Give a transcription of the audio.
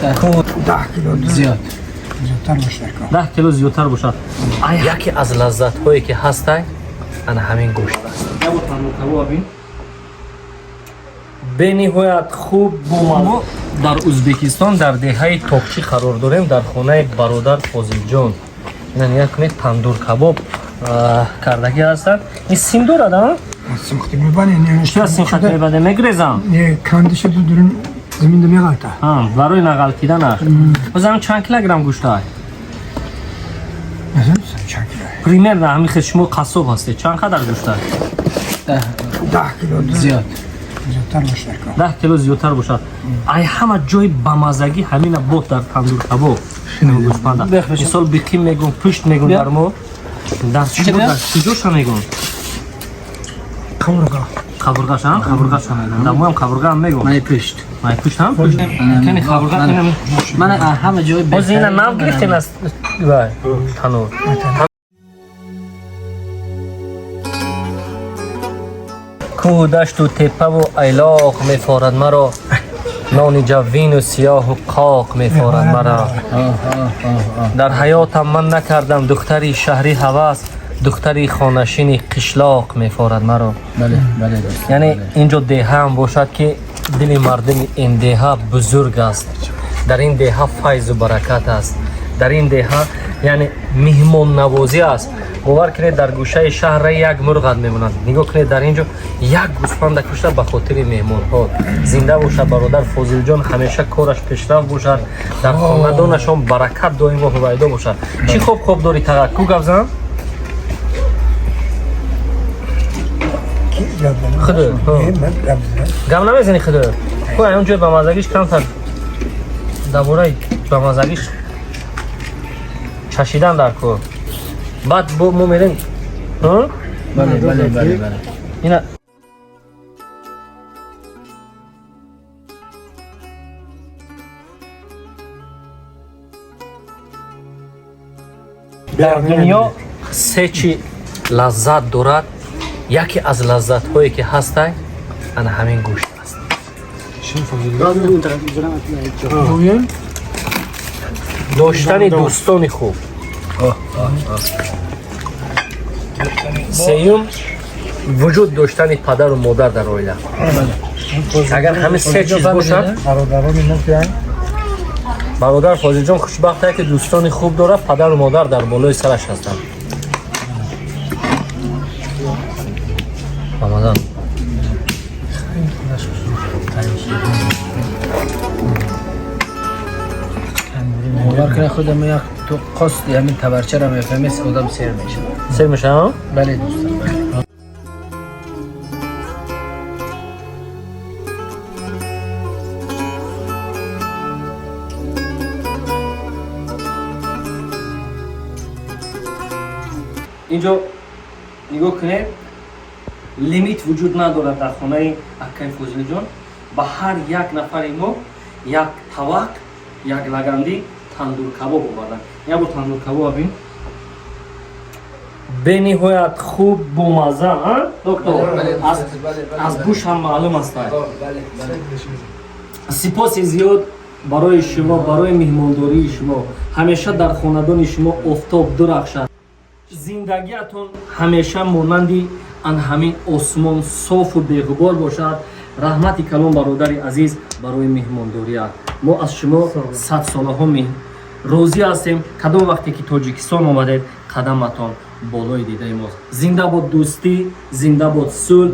10 кило зиёд. Зиёдтар бошад. 10 кило зиёдтар бошад. Яке аз лаззатҳое ки ҳастай, ана ҳамин гӯшт аст. Як бор тандур кабоб бин. Бениҳоят хуб бомазза. Мо дар Узбекистон дар деҳаи Тоқчӣ қарор дорем, дар хонаи бародар Фозилҷон. Ина нигоҳ кунед, тандур кабоб кардагӣ ҳастанд. Ин сим дорад, а? Сим хати мебане, не. Чия сим хати мебанде? Мегрезам. Не, канди шуд дурун замин меғалта. Ҳа, барои нағалтиданаш. Бозам чанд килограмм гӯшт ай? مثلا чанд кило? Примерно ҳамин хел, шумо қассоб ҳастед. Чанд қадар гӯшт ай? 10 кило зиёд. Зиёдтар бошад. 10 кило зиёдтар бошад. Ай ҳама ҷои бамаззагӣ ҳамина бот дар тандур кабоб. Гӯспанда. Мисол биқим мегӯм, пушт мегӯм дар мо. Дар шумо дар куҷоша мегӯм? Қабурға. Қабурғаша, қабурғаша мегӯм. Дар моям қабурға ҳам мегӯм. Мани пушт. Май пушт ҳам пушт. Кани қабурға ина. Мана ҳама ҷои Боз ина нав гирифтем аз вай танур. Кӯҳу дашту теппаву айлоқ мефорад маро, нони ҷаввину сиёҳу қоқ мефорад маро. Дар ҳаётам ман накардам духтари шаҳрӣ ҳавас, духтари хонашини қишлоқ мефорад маро. Бале, бале, дӯст. Яъне инҷо деҳаам бошад, ки дили мардуми ин деҳа бузург аст. Дар ин деҳа файзу баракат аст. Дар ин деҳа яъне меҳмоннавозӣ аст. Бовар кунед, дар гӯшаи шаҳр як мурғат мемонад. Нигоҳ кунед, дар ин ҷо як гӯсфанда кушта ба хотири меҳмонҳо. Зинда бошад бародар Фозилҷон, ҳамеша кораш пешрафт бошад, дар хонадонашон баракат доимо ҳувайдо бошад. Чӣ хоб хоб дорӣ, тага? Ку гап зан? Худу. Гап намезанӣ, худу? Ку он ҷои бамаззагиш камтар дар бораи бамаззагиш чашидан дар ку. Баъд бо мо мерем. Бале, бале, бале, бале. Ина дар дунё се чи лаззат дорад. Яке аз лаззатҳое ки ҳастай, ана ҳамин гӯшт аст. Доштани дӯстони хуб. Сеюм, вуҷуд доштани падару модар дар оила. Агар ҳамин се чиз бошад, бародар Фозилҷон хушбахт ки дӯстони хуб дорад, падару модар дар болои сараш ҳастанд. Рамазан. Бовар кунед, худам як ту қосди ҳамин табарчаро мефаҳмед, одам сер мешавад. Сер мешавад? Бале, дӯстам, бале. Инҷо нигоҳ кунед, лимит вуҷуд надорад дар хонаи аккаи Фозилҷон. Ба ҳар як нафари мо як тавақ, як лагандӣ тандуркабоб овардан. Як бор тандуркабоб бин. Бениҳоят хуб бомазза, доктор? Аз гӯш ҳам маълум аст. Сипоси зиёд барои шумо, барои меҳмондории шумо. Ҳамеша дар хонадони шумо офтоб дурахшад, зиндагиатон ҳамеша монанди ан ҳамин осмон софу беғубор бошад. Раҳмати калон, бародари азиз, барои меҳмондорият. Мо аз шумо садсолаҳо розӣ ҳастем. Кадом вақте ки Тоҷикистон омадед, қадаматон болои дидаи мост. Зинда бод дӯстӣ, зинда бод сулҳ.